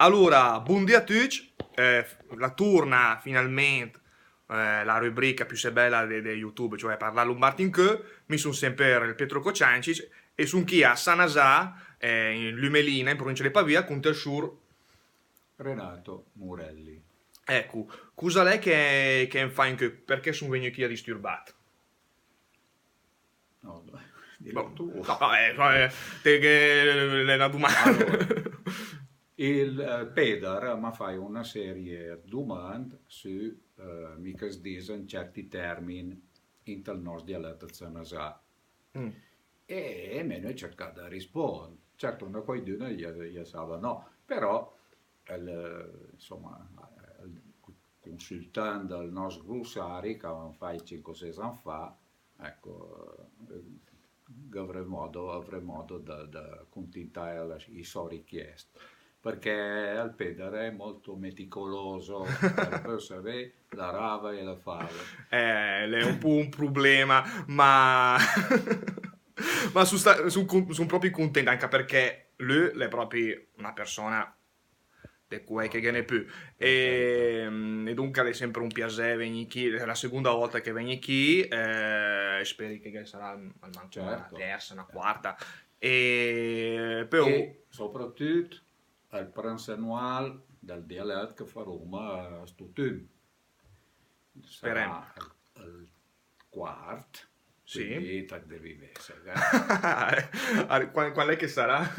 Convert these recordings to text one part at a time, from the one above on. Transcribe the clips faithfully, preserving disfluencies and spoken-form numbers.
Alura, bundì a tücc, eh, la turna finalment, eh, la rubrica püssé bèla de, de YouTube, cioè parlà lumbard incö. Mi sun semper el Pietro Cociancich e sun chì a Sanasà, eh, in Lumelina, in pruvincia de Pavia, cunt el sciur Renato Murelli. Ecco, cusa l'è che, che en fa incö, perché sun vegnü chì a disturbàt? No, no, dillo tu. No, eh, eh, te che l'è una dumanda. Alura, el, eh, Pedar m'ha fai una serie de dumand sü, eh, mi che s' disen certi termin intal nòst dialèt sanasà. Mm. E me n'hai cercà de rispond. Certo, una quaidüna ja, ja sava no, però el, insoma, el consultant del nòst grussari che avem fai cinc o ses an fa, ecco, eh, avremo modo, avremo modo de, de cuntintà i sò richiest. Perché el Pedar l'è molto meticoloso, per saver la rava e la fava. Eh, l'è un po' un problema, ma, ma sun sta-, sun cun-, sun propi cuntent, anca perché lü l'è propi una persona de quei che ghe n'è pü. E, e dunca l'è semper un piasè vegnì chì, l'è la segunda volta che vegnì chì, eh, speri che ghe sarà almanco una terza, una quarta. E pö, e soprattüt el pranz anual del dialèt che farum a Stutüm. Sperem. Sarà el, el quart, sì. Quindi te devi vess, eh. Qual, qual è che sarà?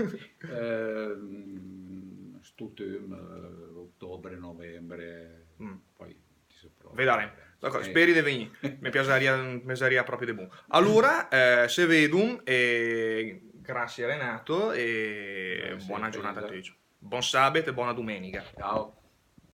Ehm, Stutüm, eh, ottobre, novembre, poi ti saprò. Vedarem. D'accordo, eh, speri de vegnì. Me piasaria, me piasaria propi de bun. Alura, eh, se vedum e grazie Renato e bona giurnata a tücc. Bon sabet e bona dumenica. Ciao.